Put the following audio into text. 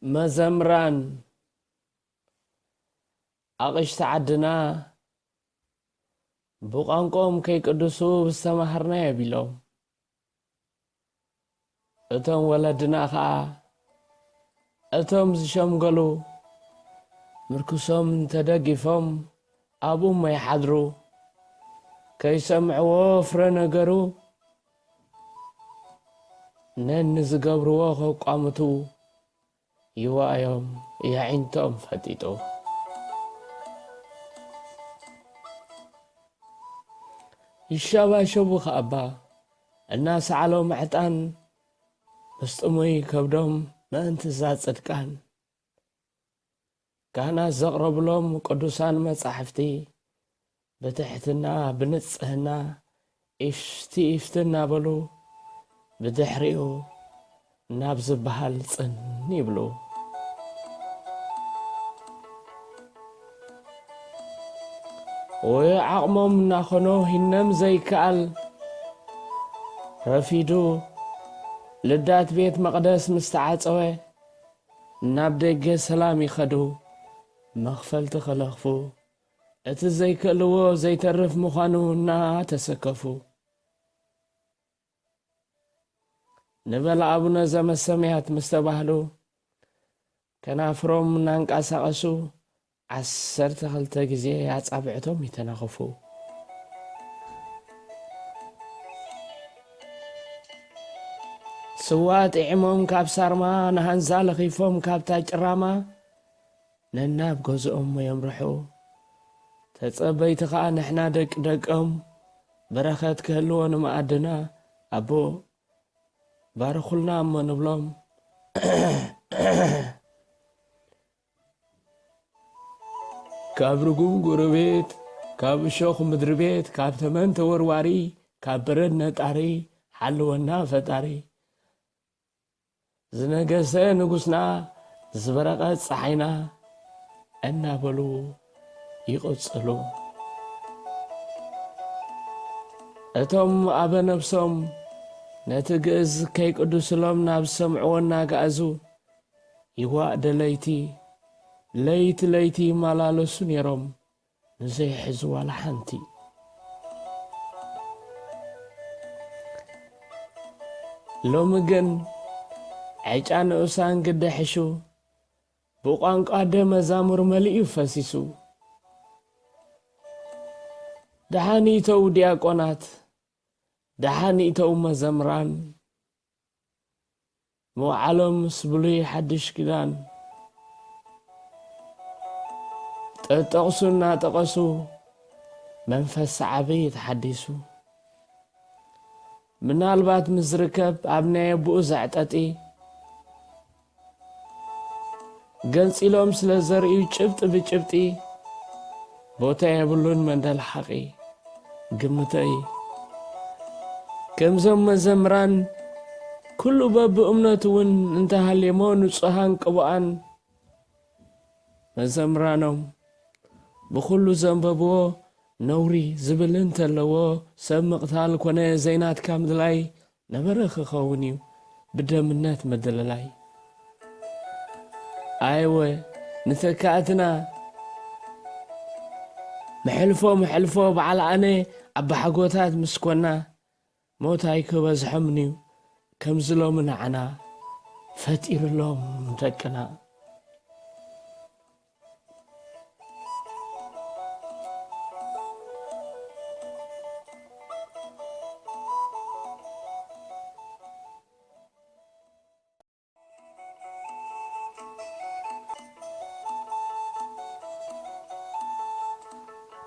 መዘምራን ኣቕሽቲ ዓድና ብቋንቋኦም ከይቅድሱ ብዝተማሃርናዮ ቢሎም፣ እቶም ወለድና ኸኣ እቶም ዝሸምገሉ ምርኩሶም እንተደጊፎም ኣብኡም ኣይሓድሩ፣ ከይሰምዕዎ ፍረ ነገሩ ነንዝገብርዎ ከቋምቱ ይዋእዮም የዒንቶም ፈጢጡ። ይሸባሸቡ ከኣባ እናሰዓሎም ዕጣን፣ ምስ ጥሙይ ከብዶም ምእንቲ እዛ ጽድቃን። ካህናት ዘቕረብሎም ቅዱሳን መጻሕፍቲ ብትሕትና ብንጽህና ኢፍቲ ኢፍቲ እናበሉ ብድሕሪኡ ናብ ዝበሃል ጽን ይብሉ። ወይ ዓቕሞም እናኾኖ ሂነም ዘይከኣል ረፊዱ ልዳት ቤት መቕደስ ምስ ተዓጸወ ናብ ደገ ሰላም ይኸዱ። መኽፈልቲ ከለኽፉ እቲ ዘይክእልዎ ዘይተርፍ ምዃኑ እናተሰከፉ ንበል ኣቡነ ዘመሰምያት ምስ ተባህሉ ከናፍሮም እናንቀሳቐሱ ዓሰርተ ክልተ ግዜ ኣጻብዕቶም ይተናኸፉ። ስዋ ጥዒሞም ካብ ሳርማ ንሃንዛ ለኺፎም ካብታ ጭራማ ነናብ ገዝኦም የምርሑ። ተጸበይቲ ኸኣ ንሕና ደቂ ደቆም በረኸት ክህልዎ ንመኣድና ኣቦ ባርኹልና እሞ ንብሎም። ካብ ርጉም ጎረቤት፣ ካብ እሾኽ ምድሪ ቤት፣ ካብ ተመን ተወርዋሪ፣ ካብ በረድ ነጣሪ ሓልወና ፈጣሪ። ዝነገሰ ንጉስና፣ ዝበረቐ ጸሓይና እናበሉ ይቕጽሉ። እቶም ኣበ ነብሶም ነቲ ግእዝ ከይቅዱስሎም ናብ ዝሰምዕዎ እናጋእዙ ይዋእ ደለይቲ ለይቲ ለይቲ ይመላለሱ ነይሮም። ንዘይሕዙ ዋላ ሓንቲ። ሎሚ ግን ዕጫ ንኡሳን ግደ ሕሹ፣ ብቋንቋ ኣደ መዛሙር መሊኡ ፈሲሱ። ደሓን ይእተው ዲያቆናት፣ ደሓን ይእተው መዘምራን፣ መውዓሎም ምስ ብሉይ ሓድሽ ኪዳን ጠጠቕሱ እናጠቐሱ መንፈስ ሰዓቢ ተሓዲሱ። ምናልባት ምስ ዝርከብ ኣብ ናይ ኣቦኡ ዘዕጠጢ ገንጺሎም ስለ ዘርእዩ ጭብጢ ብጭብጢ ቦታ የብሉን መንደል ሓቒ ግምተይ። ከምዞም መዘምራን ኩሉ በብእምነቱ እውን እንተሃልየሞ ንጹሃን ቅቡኣን መዘምራኖም ብኹሉ ዘንበብዎ ነውሪ ዝብል እንተለዎ ሰብ ምቕታል ኮነ ዘይናትካ ምድላይ ነበረ ክኸውን እዩ ብደምነት ምድልላይ። ኣይወ ንተካእትና መሕልፎ መሕልፎ በዓል ኣነ ኣባሓጎታት ምስ ኮና ሞት ኣይክበዝሖምን'ዩ ከምዚ ሎሚ ንዓና ፈጢርሎም ደቅና።